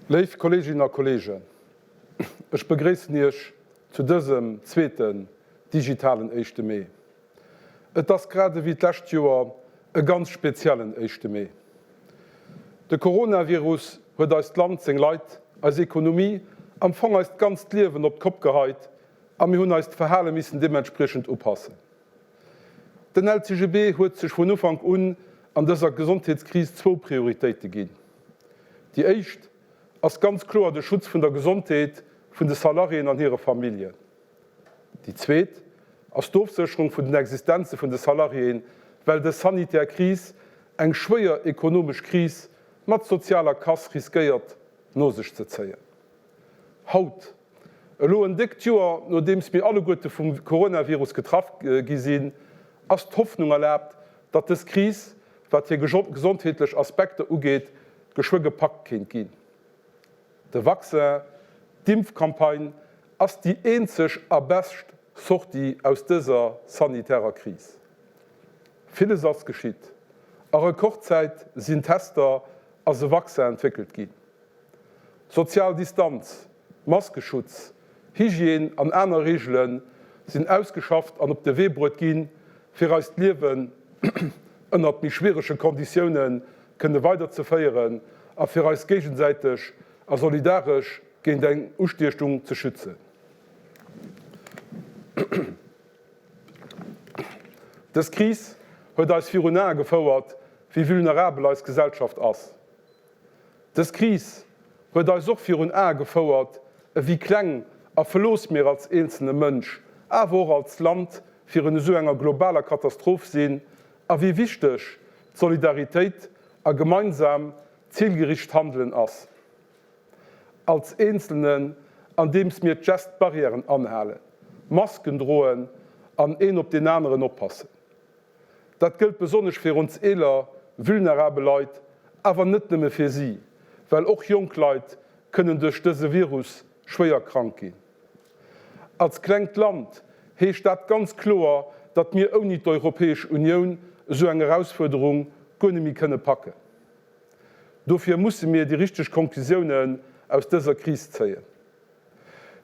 Léif Kolleeginnen a Kolleegen, ech begréissen Iech zu dësem zweeten digitalen éischte Mee. Et ass grad ewéi d'lescht Joer e ganz speziellen éischte Mee. De Coronavirus huet eist Land, seng Leit, eis Ekonomie, am Fong eist ganzt Liewen op d'Kopp geheit a mir hunn eist Verhale missen deementspriechend upassen. Den LCGB huet sech vun Ufank un an dëser Gesondheetskris zwou Prioritéite ginn. Déi éischt ass ganz kloer de Schutz vun der Gesondheet vun de Salariéen an hire Familljen. Déi zweet ass d'Ofsécherung vun den Existenze vun de Salariéen, well dës sanitär Kris eng schwéier ekonomesch Kris mat sozialer Casse riskéiert no sech ze zéien. Haut, elo en déckt Joer nodeems mir alleguerte vum Coronavirus getraff gi sinn, ass d'Hoffnung erlaabt, datt dës Kris, wat hir gesondheetlech Aspekter ugeet, geschwë gepackt kéint ginn. De Vaccin, d'Impfcampagne ass déi eenzeg a bescht Sortie aus dëser sanitärer Kris. Villes ass geschitt, a Rekordzäit sinn Tester a se Vaccin entwéckelt ginn. Sozial Distanz, Maskeschutz, Hygiène an aner Reegele sinn ausgeschafft an op de Wee bruet ginn, fir eist Liewen ënnert méi schwierege Konditioune kënne weiderzeféieren a fir eis géigesäiteg a solidaresch géint eng Ustiechung ze schützen. Dës Kris huet eis virun Ae gefouert, wéi vulnerabel eis Gesellschaft ass. Dës Kris huet eis och virun Ae gefouert, ewéi kleng a verlooss mir als eenzelne Mënsch, awer och als Land virun esou enger globaler Katastroph sinn a wéi wichteg d'Solidaritéit a gemeinsam zilgericht Handelen ass. Als Eenzelnen, andeems mir d'Gest-Barrièren anhalen, Masken droen an een op deen aneren oppassen. Dat gëllt besonnesch fir ons eeler, vulnerabel Leit, awer net nëmme fir si, well och jonk Leit kënnen duerch dëse Virus schwéier krank ginn. Als klengt Land heescht dat ganz kloer, datt mir ouni d'Europäesch Unioun esou eng Erausfuerderung guer net méi kënne packen. Dofir musse mir déi richteg Konklusiounen aus dëser Kris zéien.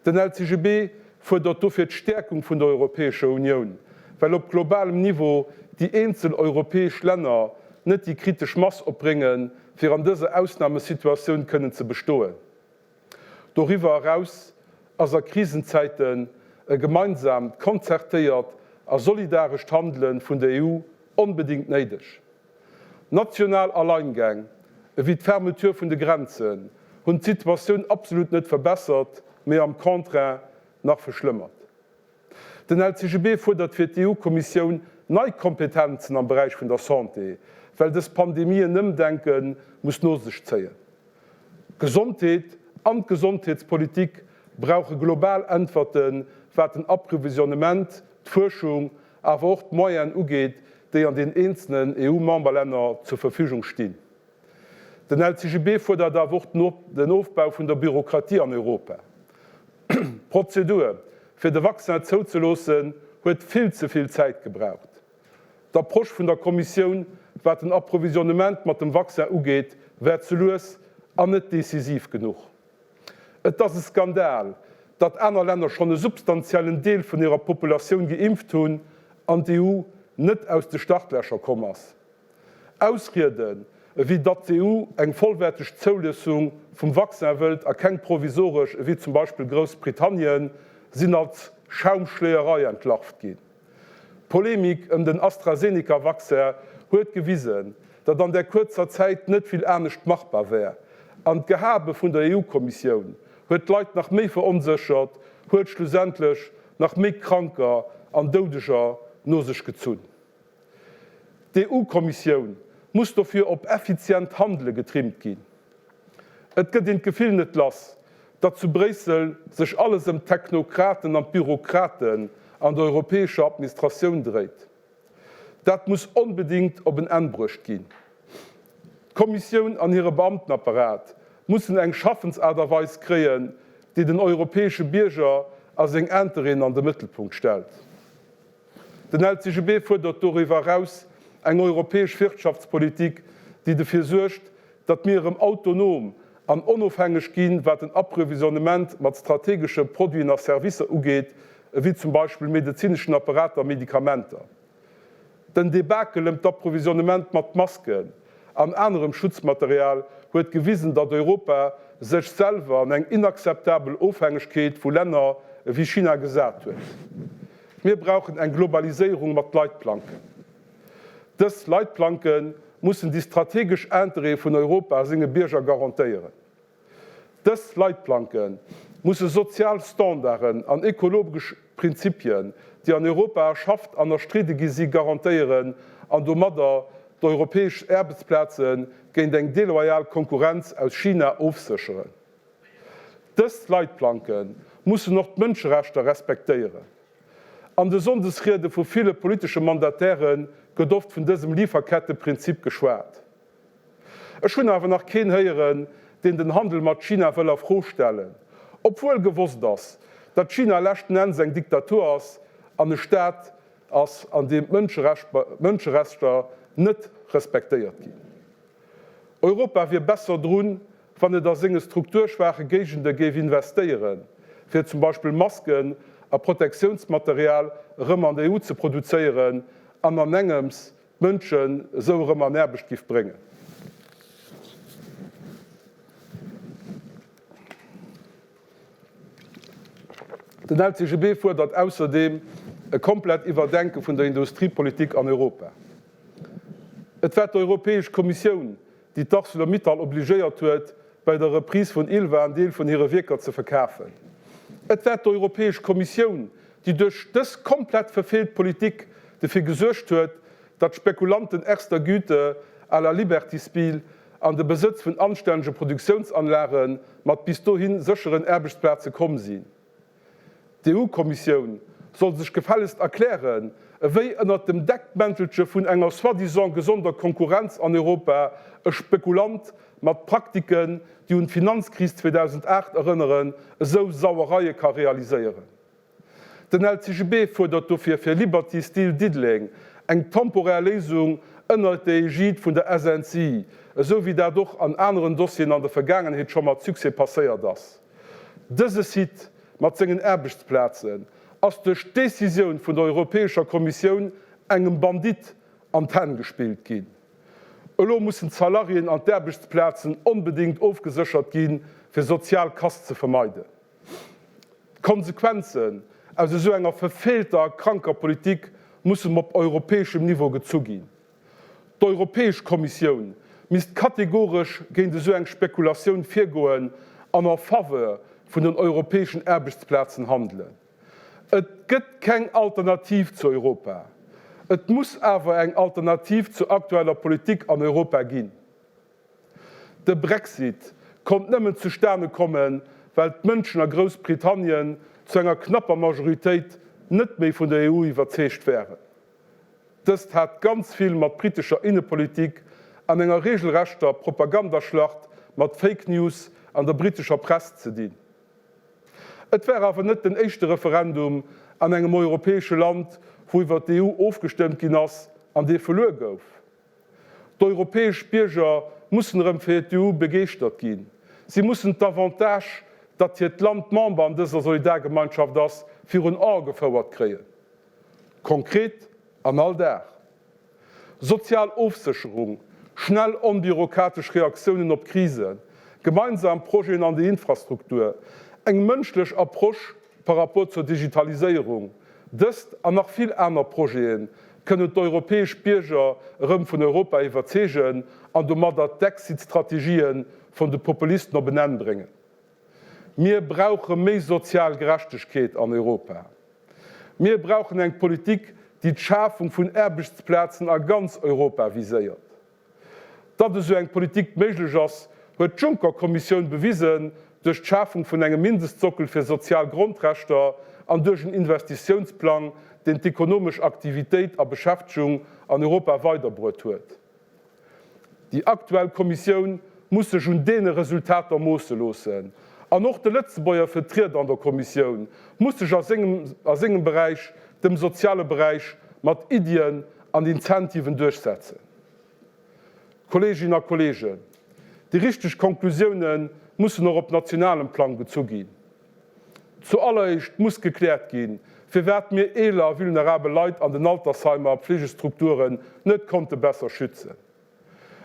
Den LCGB fuerdert dofir d'Stäerkung vun der Europäescher Unioun, well op globalem Niveau déi eenzel europäesch Länner net déi kritesch Mass opbréngen, fir an dëser Ausnamesituatioun kënnen ze bestoen. Doriwwer eraus ass a Krisenzäiten e gemeinsaamt, konzertéiert a solidarescht Handele vun der EU onbedéngt néideg. National Alleingäng, ewéi d'Fermeture vun de Grenzen, hunn d'Situatioun absolut net verbessert, mee am Contraire nach verschlëmmert. Den LCGB fuerdert fir d'EU-Kommissioun nei Kompetenzen am Beräich vun der Santé, well dës Pandemie en Ëmdenke muss no sech zéien. D'Gesondheet an d'Gesondheetspolitik brauche global Äntwerten, wat den Approvisionnement, d'Fuerschung awer och d'Moyenen ugeet, déi an den eenzelnen EU-Memberlänner zur Verfügung stinn. Den LCGB fuerdert awer och den Ofbau vun der Bürokratie an Europa. D'Prozedur, fir de Vaccin zouzeloossen, huet vill ze vill Zäit gebraucht. D'Approche vun der Kommissioun, wat den Approvisionnement mat dem Vaccin ugeet, war ze lues an net decisiv genuch. Et ass e Skandal, datt aner Länner schonn e substantiellen Deel vun hirer Populatioun geimpft hunn an d'EU net aus de Startlächer komm ass. Ausrieden, ewéi datt d'EU eng vollwäerteg Zouloossung vum Vaccin wëllt a keng provisoresch ewéi zum Beispill Groussbritannien, sinn als Schaumschléierei entlarvt ginn. D'Polemik ëm den AstraZeneca-Vaccin huet gewisen, datt an där kuerzer Zäit net vill anescht machbar wär. An d'Gehabe vun der EU-Kommissioun huet d'Leit nach méi veronséchert, huet schlussendlech nach méi Kranker an Doudeger no sech gezunn. D'EU-Kommissioun muss dofir op effizient Handele getrimmt ginn. Et gëtt een d'Gefill net lass, datt zu Bréissel sech alles ëm d'Technokraten an d'Bürokraten an der europäescher Administratioun dréit. Dat muss onbedéngt op en Enn bruecht ginn. D'Kommissioun an hire Beamtenapparat mussen eng Schaffensaart a Weis kréien, déi den europäesche Bierger a seng Interêten an de Mëttelpunkt stellt. Den LCGB fuerdert doriwwer eraus eng europäesch Wirtschaftspolitik, déi dofir suergt, datt mir erëm autonom an onofhängeg ginn, wat den Approvisionnement mat strategesche Produiten a Servicer ugeet, ewéi zum Beispill medezineschen Apparater a Medikamenter. Den Debakel ëm d'Approvisionnement mat Masken an anerem Schutzmaterial huet gewisen, datt Europa sech selwer an eng inakzeptabel Ofhängegkeet vu Länner ewéi China gesat huet. Mir brauchen eng Globaliséierung mat Leitplanken. Dës Leitplanke mussen déi strategesch Interêtë vun Europa a senge Bierger garantéieren. Dës Leitplanke musse sozial Standarden an ekologesch Prinzipien, déi an Europa erschafft an erstridde gi si, garantéieren an domadder d'europäesch Aarbechtsplaze géint eng deloyal Konkurrenz aus China ofsécheren. Dës Leitplanke mussen och d'Mënscherechter respektéieren. An de Sonndesriede vu ville politesche Mandataire gëtt oft vun dësem Lieferketteprinzip geschwat. Ech hunn awer nach keen héieren, deen den Handel mat China wëll a Fro stellen, obwuel gewosst ass, datt China leschten Enns eng Diktatur ass an e Staat ass, an deem d'Mënscherechter net respektéiert ginn. Europa wier besser drun, wann et a senge strukturschwaache Géigende géif investéieren, fir zum Beispill Masken a Protektiounsmaterial erëm an der EU ze produzéieren an an engems d'Mënschen esou erëm an Aarbecht giff bréngen. Den LCGB fuerdert ausserdeem e komplett Iwwerdenke vun der Industriepolitik an Europa. Et war d'Europäesch Kommissioun, déi d'Arcelor-Mittal obligéiert huet, bei der Reprise vun Ilva en Deel vun hire Wierker ze verkafen. Et war d'Europäesch Kommissioun, déi duerch dës komplett verfeelt Politik derfir gesuergt huet, datt Spekulanten erster Güte à la Liberty Steel an de Besëtz vun anstännege Produktiounsanlage mat bis dohi sécheren Aarbechtsplaze komm sinn. D'EU-Kommissioun soll sech gefällegst erklären, ewéi ënnert dem Deckmäntelche vun enger soi-disant gesonder Konkurrenz an Europa e Spekulant mat Praktiken, déi un d'Finanzkris 2008 erënneren, esou Sauereie ka realiséieren. Den LCGB fuerdert dofir fir Liberty Steel Diddeleng eng temporär Léisung ënnert der Egide vun der SNCI, esou wéi dat och an aneren Dossieren an der Vergaangenheet scho mat Succès passéiert ass. Dëse Site mat sengen Aarbechtsplazen ass duerch d'Decisioun vun der Europäescher Kommissioun engem Bandit an d'Hänn gespillt ginn. Elo mussen d'Salariéen an d'Aarbechtsplazen onbedéngt ofgeséchert ginn, fir sozial Casse ze vermeiden. D'Konsequenzen aus esou enger verfeelter a kranker Politik mussen op europäeschem Niveau gezu ginn. D'Europäesch Kommissioun misst kategoresch géint esou eng Spekulatioun virgoen an en faveur vun den europäeschen Aarbechtsplazen handelen. Et gëtt keng Alternativ zu Europa. Et muss awer eng Alternativ zur aktueller Politik an Europa ginn. De Brexit konnt nëmmen zustane kommen, well d'Mënschen a Groussbritannien zu enger knapper Majoritéit net méi vun der EU iwwerzeegt waren. Dëst hat ganz vill mat britescher Innepolitik an enger regelrechter Propagandaschlacht mat Fake News an der britescher Press ze dinn. Et war awer net den éischte Referendum an engem europäesche Land, wou iwwer d'EU ofgestëmmt ginn ass an dee verluer gouf. D'europäesch Bierger mussen erëm fir d'EU begeeschtert ginn. Si mussen d'Avantage, datt hiert Land Member an dëser Solidargemeinschaft ass, virun Ae gefouert kréien. Konkret an all Dag. Sozial Ofsécherung, schnell onbürokratesch Reaktiounen op Krisen, gemeinsam Projeten an der Infrastruktur, eng mënschlech Approche par rapport zur Digitaliséierung, dëst an nach vill aner Projete kënnen d'europäesch Bierger erëm vun Europa iwwerzeegen an domadder d'Exit-Strategië vun de Populisten op en Enn bréngen. Mir brauche méi sozial Gerechtegkeet an Europa. Mir brauchen eng Politik, déi d'Schafung vun Aarbechtsplazen a ganz Europa viséiert. Datt esou eng Politik méiglech ass, huet d'Juncker-Kommissioun bewisen duerch d'Schafung vun engem Mindestsockel fir sozial Grondrechter an duerch en Investitiounsplang, deen d'ekonomesch Aktivitéit a Beschäftegung an Europa weiderbruet huet. Déi aktuell Kommissioun muss sech un deene Resultater moosse loossen. An och de Lëtzebuerger Vertrieder an der Kommissioun muss sech a sengem a sengem Beräich, dem soziale Beräich, mat Iddien an Incentiven duerchsetzen. Kolleeginnen a Kolleegen, Déi richteg Konklusioune mussen och op nationalem Plang gezu ginn. Zu alleréischt muss gekläert ginn, firwat mir eeler a vulnerabel Leit an den Altersheimer a Pflegestrukturen net konnte besser schützen.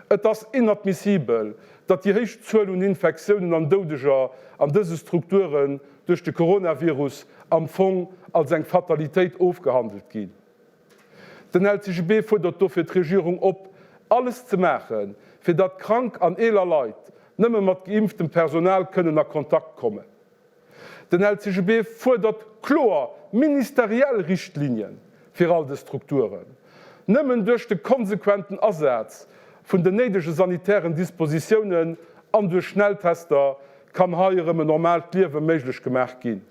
Et ass inadmissibel, datt déi héich Zuel un Infektiounen an Doudeger an dëse Strukturen duerch de Coronavirus am Fong als eng Fatalitéit ofgehandelt ginn. Den LCGB fuerdert dofir d'Regierung op, alles ze maachen, fir datt krank an eeler Leit nëmme mat geimpftem Personal kënnen a Kontakt kommen. Den LCGB fuerdert kloer ministeriell Richtlinien fir all des Strukturen. Nëmmen duerch de konsequenten Asaz vun den néidege sanitären Dispositiounen an duerch Schnelltester kann hei erëm en normaalt Liewe méiglech gemaach ginn.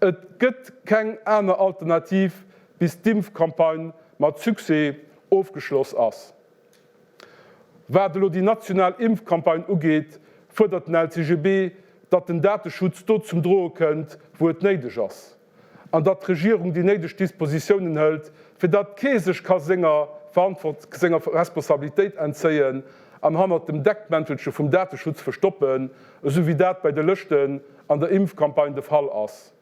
Et gëtt keng aner Alternativ bis d'Impfcampagne mat Succès ofgeschloss ass. Wat elo déi national Impfcampagne ugeet, fuerdert den LCGB, datt den Dateschutz do zum Droe kënnt, wou et néideg ass, an datt d'Regierung déi néideg Dispositiounen hëlt, fir datt kee sech ka senger senger Responsabilitéit entzéien an hannert dem Deckmäntelche vum Dateschutz verstoppen, esou wéi dat bei de Lëschten an der Impfcampagne de Fall ass.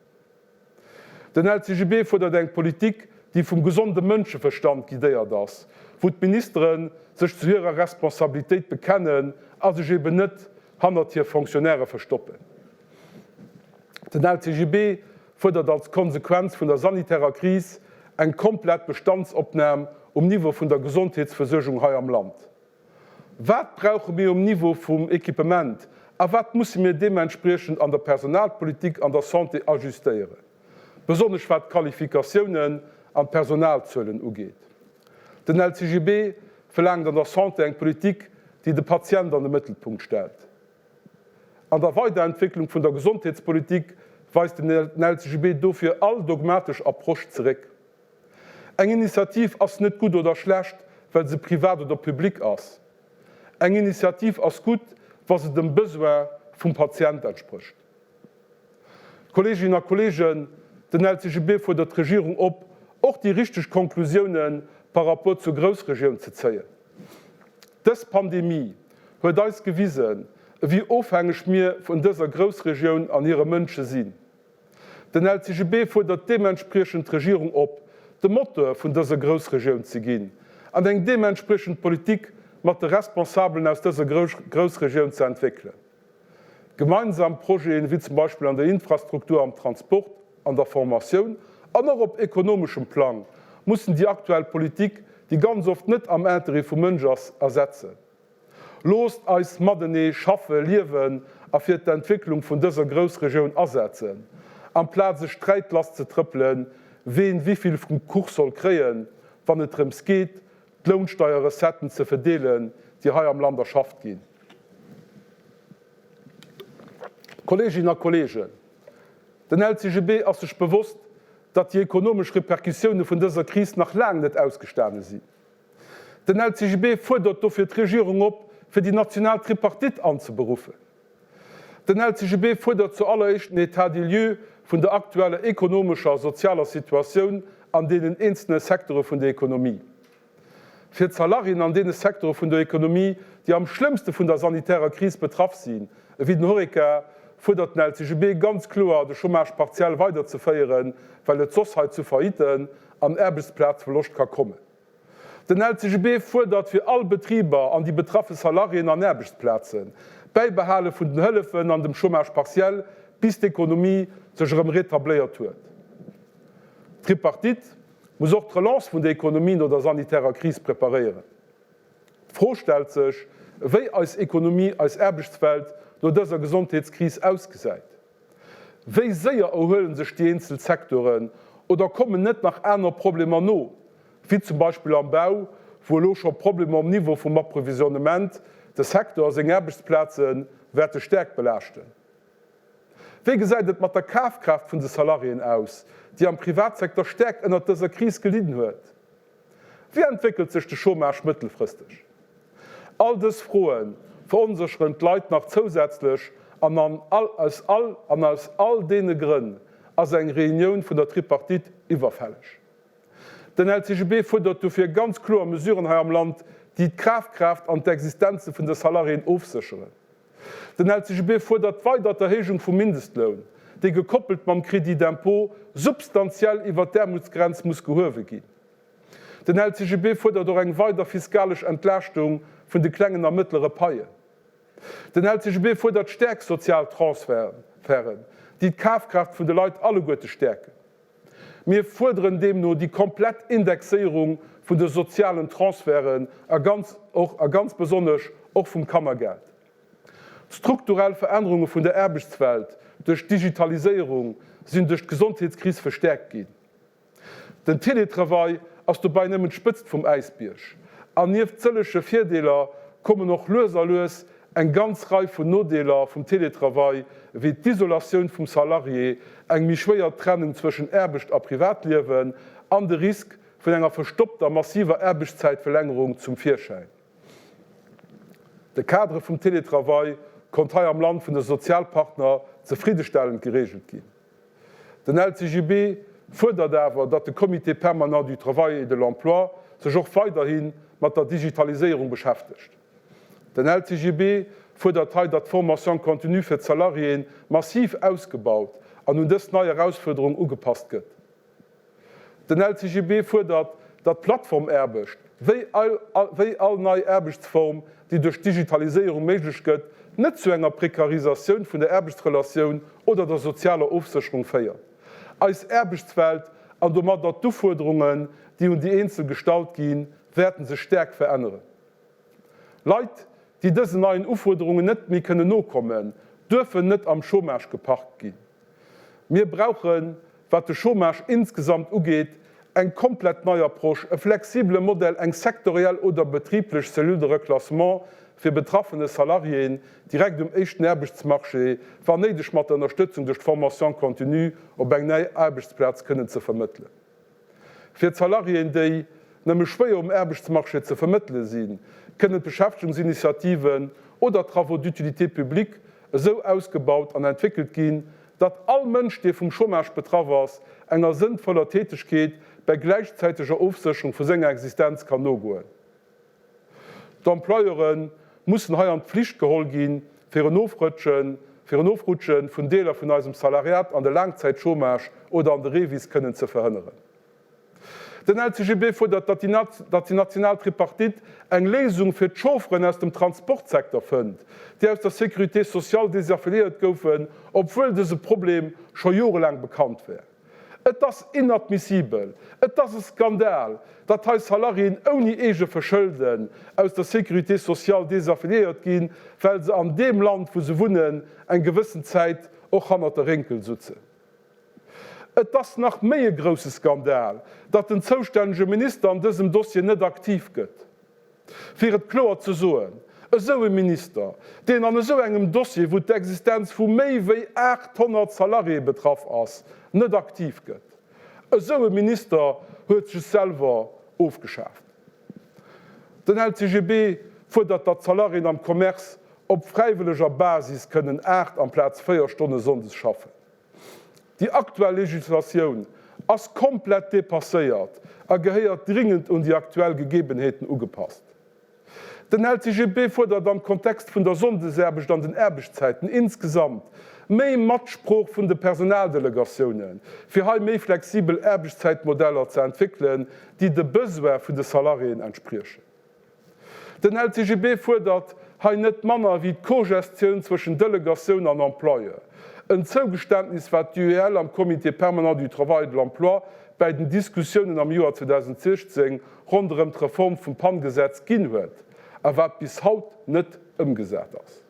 Den LCGB fuerdert eng Politik, déi vum gesonde Mënscheverstand guidéiert ass, wou d'Ministere sech zu hirer Responsabilitéit bekennen a sech eben net hannert hir Fonctionnairë verstoppen. Den LCGB fuerdert als Konsequenz vun der sanitärer Kris eng komplett Bestandsopnam um Niveau vun der Gesondheetsversuergung hei am Land. Wat brauche mir um Niveau vum Equipement a wat musse mir deementspriechend an der Personalpolitik an der Santé ajustéieren, besonnesch wat d'Qualifikatiounen an d'Personalzuelen ugeet? Den LCGB verlaangt an der Santé eng Politik, déi de Patient an de Mëttelpunkt stellt. An der Weiderentwécklung vun der Gesondheetspolitik weist den LCGB dofir all dogmatesch Approche zeréck. Eng Initiativ ass net gutt oder schlecht, well se privat oder public ass. Eng Initiativ ass gutt, wa se dem Besoin vum Patient entsprécht. Kolleeginnen a Kolleegen, den LCGB fuerdert d'Regierung op, och déi richteg Konklusiounen par rapport zur Groussregioun ze zéien. Dës Pandemie huet eis gewisen, ewéi ofhängeg mir vun dëser Groussregioun an hire Mënsche sinn. Den LCGB fuerdert deementspriechend d'Regierung op, de Moteur vun dëser Groussregioun ze ginn an eng deementspriechend Politik mat de Responsabelen aus dëser Groussregioun ze entwéckelen. Gemeinsam Projeten, wéi zum Beispill an der Infrastruktur, am Transport, an der Formatioun an och op ekonomeschem Plang, mussen déi aktuell Politik, déi ganz oft net am Interêt vum Mënsch ass, ersetzen. Loosst eis matenee schaffe, liewen a fir d'Entwécklung vun dëser Groussregioun asetzen, amplaz e Sträit lasszetrëppelen, ween wivill vum Kuch soll kréien, wann et drëms geet, d'Lounsteierrecetten ze verdeelen, déi hei am Land erschafft ginn. Kolleeginnen a Kolleegen, den LCGB ass sech bewosst, datt déi ekonomesch Repercussioune vun dëser Kris nach laang net ausgestane sinn. Den LCGB fuerdert dofir d'Regierung op, fir déi national Tripartite anzeberuffen. Den LCGB fuerdert zu alleréischt en État des lieux vun der aktueller ekonomescher a sozialer Situatioun an deenen eenzelne Secteure vun der Ekonomie. Fir d'Salariéen an deene Secteure vun der Ekonomie, déi am schlëmmste vun der sanitärer Kris betraff sinn, ewéi den Horeca, fuerdert den LCGB ganz kloer, de Chômage partiel weiderzeféieren, well et soss hei zu Faillitten an Aarbechtsplazverloscht ka kommen. Den LCGB fuerdert fir all Betriber an déi betraffe Salariéen an Aarbechtsplazen, d'Bäibehale vun den Hëllefen an dem Chômage partiel, bis d'Ekonomie sech erëm retabléiert huet. D'Tripartite muss och d'Relance vun der Ekonomie no der sanitärer Kris preparéieren. D'Fro stellt sech, wéi eis Ekonomie, eis Aarbechtswelt no dëser Gesondheetskris ausgesäit. Wéi séier erhuelen sech déi eenzel Secteuren oder kommen net nach aner Problemer no, wéi zum Beispill am Bau, wou elo scho Problemer um Niveau vum Approvisionnement de Secteur a seng Aarbechtsplaze wäerte staark belaaschten? Wéi gesäit et mat der Kafkraaft vun de Salariéen aus, déi am Privatsecteur staark ënnert dëser Kris gelidden huet? Wéi entwéckelt sech de Chômage mëttelfristeg? All dës Froe veronsécheren d'Leit nach zousätzlech an an aus all an aus all deene Grënn ass eng Reunioun vun der Tripartite iwwerfälleg. Den LCGB fuerdert dofir ganz kloer Mesuren hei am Land, déi d'Kafkraaft an d'Existenze vun de Salariéen ofsécheren. Den LCGB fuerdert weider d'Erhéijung vum Mindestloun, dee gekoppelt mam Crédit d'impôt substantiell iwwer d'Aarmutsgrenz muss gehuewe ginn. Den LCGB fuerdert och eng weider fiskalesch Entlaaschtung vun de klengen a mëttlere Paien. Den LCGB fuerdert stäerk sozial Transferten, déi d'Kafkraaft vun de Leit alleguerte stäerken. Mir fuerderen deemno déi komplett Indexéierung vun de sozialen Transferten a ganz och a ganz besonnesch och vum Kannergeld. D'strukturell Verännerunge vun der Aarbechtswelt duerch d'Digitaliséierung sinn duerch d'Gesondheetskris verstäerkt ginn. Den Teletravail ass dobäi nëmmen d'Spëtzt vum Äisbierg. An nieft sëllege Virdeeler kommen och lues a lues eng ganz Rei vun Nodeeler vum Teletravail, wéi d'Isolatioun vum Salarié, eng méi schwéier Trennung zwëschen Aarbecht a Privatliewen an de Risk vun enger verstoppter massiver Aarbechtszäitverlängerung zum Virschäin. De Cadre vum Teletravail konnt hei am Land vun de Sozialpartner zefriddestellend gereegelt ginn. Den LCGB fuerdert awer, datt de Comité permanent du travail et de l'emploi sech och weiderhi mat der Digitaliséierung beschäftegt. Den LCGB fuerdert hei, datt d'Formation continue fir d'Salariéen massiv ausgebaut an un dës nei Erausfuerderung ugepasst gëtt. Den LCGB fuerdert, datt d'Plattformaarbecht, wéi all nei Aarbechtsform, déi duerch d'Digitaliséierung méiglech gëtt, net zu enger Prekarisatioun vun der Aarbechtsrelatioun oder der sozialer Ofsécherung féiert. Eis Aarbechtswelt an domadder d'Ufuerderungen, déi un déi Eenzel gestallt ginn, wäerten sech staark veränneren. Leit, déi dësen neien Ufuerderungen net méi kënnen nokommen, duerfen net am Chômage geparkt ginn. Mir brauchen, wat de Chômage insgesamt ugeet, eng komplett nei Approche, e flexibele Modell, eng sektoriell oder betriblech Cellule de reclassement fir betraffene Salariéen direkt um éischten Aarbechtsmarché, wann néideg mat der Ënnerstëtzung duerch d'Formation continue, op eng nei Aarbechtsplaz kënnen ze vermëttelen. Fir d'Salariéen, déi nëmme schwéier um Aarbechtsmarché ze vermëttele sinn, kënnen d'Beschäftegungsinitiativen oder Travaux d'utilité publique esou ausgebaut an entwéckelt ginn, datt all Mënsch, dee vum Chômage betraff ass, enger sënnvoller Tätegkeet bäi gläichzäiteger Ofsécherung vu senger Existenz kann nogoen. D'Employeure mussen hei an d'Pflicht geholl ginn, fir en Ofrëtschen, fir en Ofrutsche vun Deeler vun eisem Salariat an de Laangzäitchômage oder an de REVIS kënnen ze verhënneren. Den LCGB fuerdert, datt déi national Tripartite eng Léisung fir d'Chaufferen aus dem Transportsecteur fënnt, déi aus der Sécurité sociale desaffiliéiert goufen, obwuel dëse Problem scho jorelaang bekannt wär. Et ass inadmissibel, et ass e Skandal, datt hei Salariéen ouni eege Verschëlden aus der Sécurité sociale desaffiliéiert ginn, well se an deem Land, wou se wunnen, eng gewëssen Zäit och hannert der Rénkel sutzen. Et ass nach méi e grousse Skandal, datt den zoustännege Minister an dësem Dossier net aktiv gëtt. Fir et kloer ze soen, esou e Minister, deen an esou engem Dossier, wou d'Existenz vu méi wéi 800 Salariéë betraff ass, net aktiv gëtt, esou e Minister huet sech selwer ofgeschaaft. Den LCGB fuerdert, datt d'Salariéen am Commerce op fräiwëlleger Basis kënnen 8 amplaz 4 Stonne sonndes schaffen. Déi aktuell Legislatioun ass komplett dépasséiert a gehéiert dringend un déi aktuell Gegebenheeten ugepasst. Den LCGB fuerdert am Kontext vun der Sonndesaarbecht an den Aarbechtszäiten insgesamt méi Matsprooch vun de Personaldelegatiounen, fir hei méi flexibel Aarbechtszäitmodeller ze entwéckelen, déi de Besoin vun de Salariéen entspriechen. Den LCGB fuerdert hei net manner wéi d'Cogestioun zwëschen Delegatioun an Employeur, en Zougeständnis wat d'UEL am Comité permanent du travail et de l'emploi bäi den Diskussiounen am Joer 2016 ronderëm d'Reform vum PAN-Gesetz ginn huet a wat bis haut net ëmgesat ass.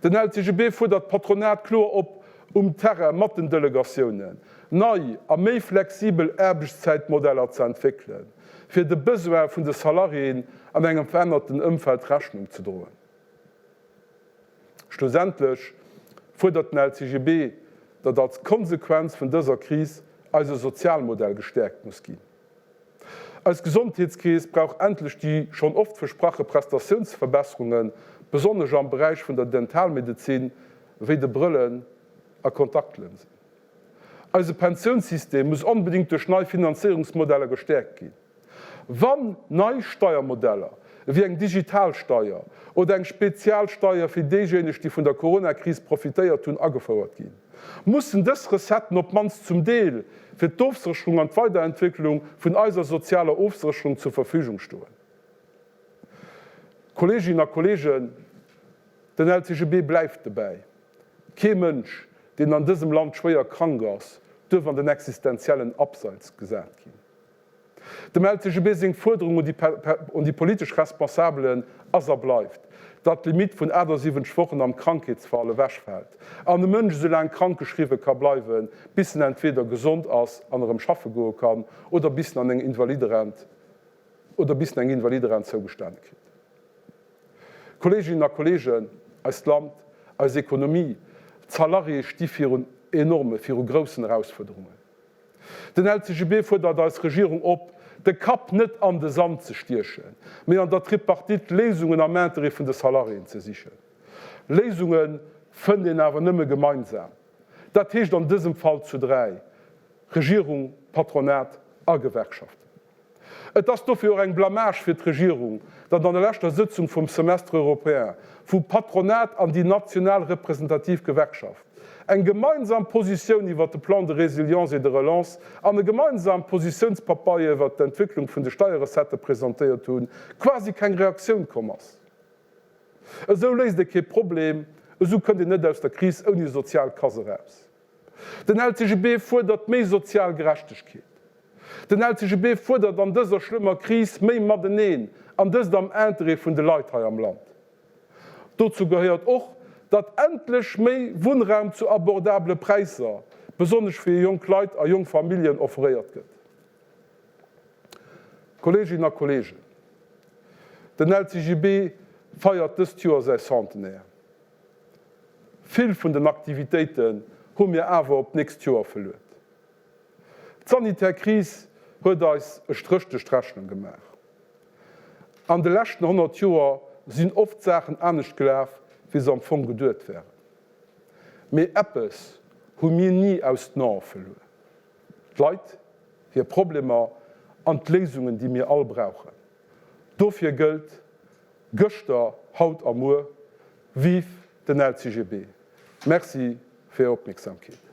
Den LCGB fuerdert d'Patronat kloer op, um Terrain mat den Delegatiounen nei a méi flexibel Aarbechtszäitmodeller ze entwéckelen, fir de Besoin vun de Salariéen an engem verännerten Ëmfeld Rechnung ze droen. Schlussendlech fuerdert den LCGB, datt als Konsequenz vun dëser Kris eise Sozialmodell gestäerkt muss ginn. Eis Gesondheetskeess brauch endlech déi schonn oft versprache Prestatiounsverbesserungen, besonnesch am Beräich vun der Dentalmedezin, wéi de Brëllen a Kontaktlënsen. Eise Pensiounssystem muss onbedéngt duerch nei Finanzéierungsmodeller gestäerkt ginn. Wann nei Steiermodeller. Ewéi eng Digitalsteier oder eng Spezialsteier fir déijéineg, déi vun der Coronakris profitéiert hunn, agefouert ginn, mussen dës Recetten op d'mannst zum Deel fir d'Ofsécherung an d'Weiderentwécklung vun eiser sozialer Ofsécherung zur Verfügung stoen. Kolleeginnen a Kolleegen, den LCGB bleift dobäi, Kee Mënsch, deen an dësem Land schwéier krank ass, duerf an den existenziellen Abseits gesat ginn. Dem LCGB seng Fuerderung un déi politesch Responsabelen ass a bleift, datt d'Limitt vun 78 Wochen am Krankheetsfall ewechfält an e Mënsch esou laang krankgeschriwwe ka bleiwen, bis en entweder gesond ass an erëm schaffe goe kann oder bis en an eng Invaliderent oder bis en eng Invaliderent zougestane kritt. Kolleeginnen a Kolleegen, eist Land, eis Ekonomie, d'Salariéë sti virun enorme, viru groussen Erausfuerderungen. Den LCGB fuerdert eis Regierung op, de Kapp net an de Sand ze stiechen, mee an der Tripartite Léisungen am Interêt vun de Salariéen ze sichen. Léisunge fënnt een awer nëmme gemeinsam. Dat heescht an dësem Fall zu 3, Regierung, Patronat a Gewerkschaften. Et ass dofir och eng Blamage fir d'Regierung, datt an der leschter Sëtzung vum Semestre européen, wou d'Patronat an déi national representativ Gewerkschaft eng gemeinsam Positioun iwwert de Plan de résilience et de relance an e gemeinsam Positiounspapeier iwwert d'Entwécklung vun de Steierrecettë presentéiert hunn, quasi keng Reaktioun komm ass. Esou léist ee kee Problem, esou kënnt een net aus der Kris ouni sozial Casse eraus. Den LCGB fuerdert méi sozial Gerechtegkeet. Den LCGB fuerdert an dëser schlëmmer Kris méi Mateneen, an dëst am Interêt vun de Leit hei am Land. Dozou gehéiert och, datt endlech méi Wunnraum zu abordabele Präisser, besonnesch fir jonk Leit a jonk Familljen, offréiert gëtt. Kolleeginnen a Kolleegen, den LCGB feiert dëst Joer säi Centenaire. Vill vun den Aktivitéiten hu mir awer op d'nächst Joer verluet. D'sanitär Kris huet eis e Stréch duerch d'Rechnung gemaach. An de leschten 100 Joer sinn oft Saachen anescht gelaf, wéi se am Fong geduet waren. Mee eppes hu mir ni aus den Ae verluer, d'Leit, hir Problemer an d'Léisungen, déi mir all brauchen. Dofir gëllt, Gëschter, haut a muer, Vive den LCGB! Merci fir Är Opmierksamkeet.